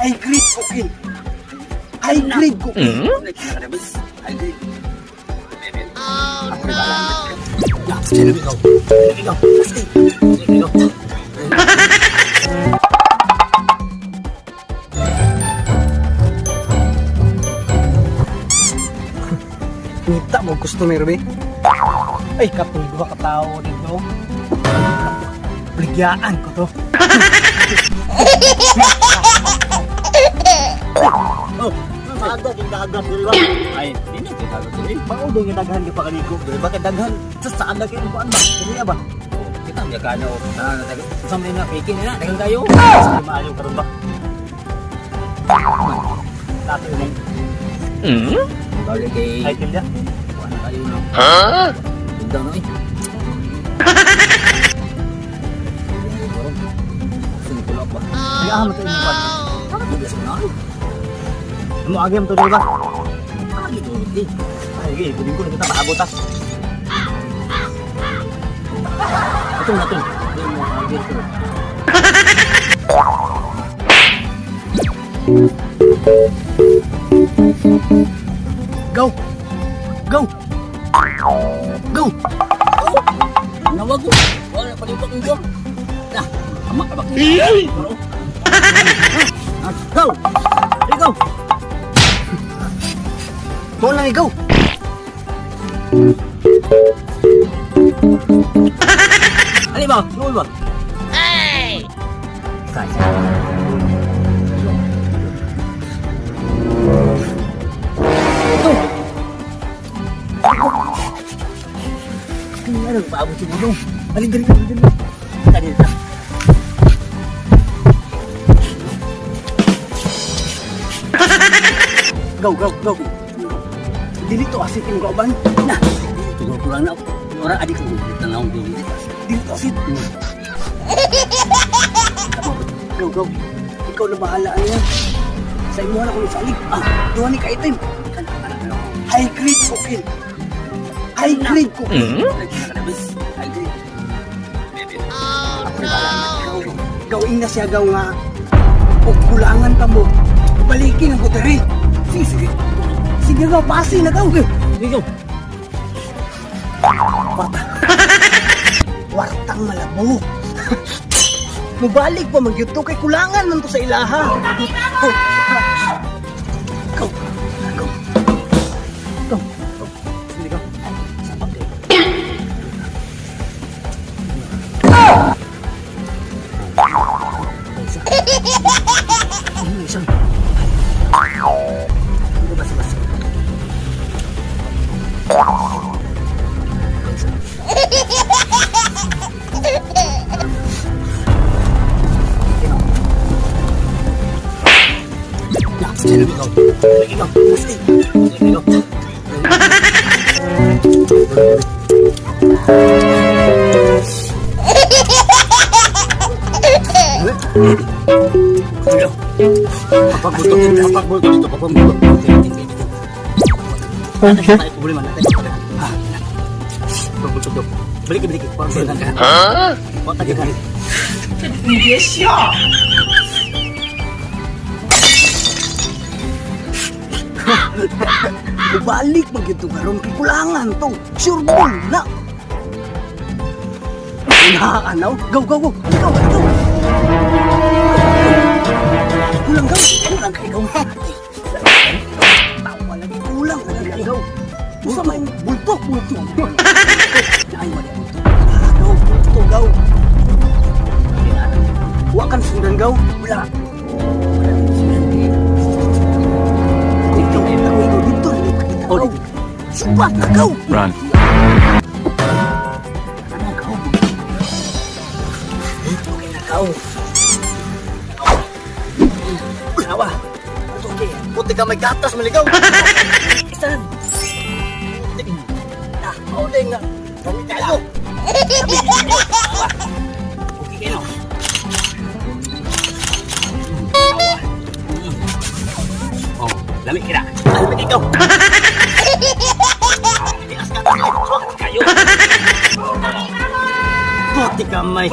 High grade cocaine. High grade cocaine. High grade. Oh no! Sino ikaw? Sino ikaw? Sino ikaw? Ngita mo customer be. Ay, kapoy ba ka tao dito? Bligyaan ko to. Oh, maaga king dagan diri ba? Ay, di na kita diri. Mao daw nga daghan ka pakaliko diri ba kay daghan sa saan na kay kuan ba? Diri ba? Kita ang kano. Na na sa mga na piki nila daghang kayo. Sa maayo karon ba? Tato imong Bali kay item dia. Wala kayo na. Ha? Tugdang na eh. Sino pa? Ay, ah, mo to imong kuan. Hindi sa na. Mo agi am to diri ba? Ah, gitu di. Ay, sige, pwede ko na kita maabot ta. Ito na to. Di mo agi to. Go! Go! Go! Nawag ko. Wala pa rin pa. Nah, ama ka ba? Go! Go! Go lang, go! Ali ba? Luoy ba? Kaya. Go! Kaya nang paabot si Budong. Alin dali, alin dali. Tadi na. Go, go, go. Dili to asit yung kauban. Na, Tugol kurang na. Ora adik ko tanawng dili. Dili to asit. Go, go. Ikaw na bahala niya. Sa imo na kung salig. Ah, duha ni ka item. High grade cocaine. High grade cocaine. High grade. Gawin na siya gaw nga. Kung kulangan pa mo, balikin ang kuteri. Sige, sige. Sige gaw, pasi na gaw. Sige, go. Kwarta. Kwartang malabo. Mubalik pa man gyud to kay kulangan man to sa ilaha. Go. Go. Go. Go. Sige go. Sapak kayo. Ano isang? Ano basta basta. Sino ikaw? Ikaw. Ikaw. Papagbulto, papagbulto dito, papagbulto. Okay. Problema natin. Ah, pagbulto do. Balik, balik. Parang ka. Ha? Wag ka dyan. Yes, siya. Mubalik man gyud to karon kay kulangan to. Sure ball na. Na, ano? Go, go, go. Go, go. Kulang go. Kulang kay go. Tawa lagi kulang lagi go. Usa may bulto, bulto. Ay, wala bulto. Ah, go, bulto, go. Wa kan sundan gaw? Wala. Ikaw, ikaw, ikaw, dito rin kita. Oh, Gaw. dito. Supat na gaw. Run. Ano gaw? Okay na gaw. Awa. Okay. Puti ka may gatas maligaw. Isan. Ah, mao day nga. Dami kayo. Okay kayo. Oh, lami kira. Ay, ikaw. Tias ka kayo. Puti ka may.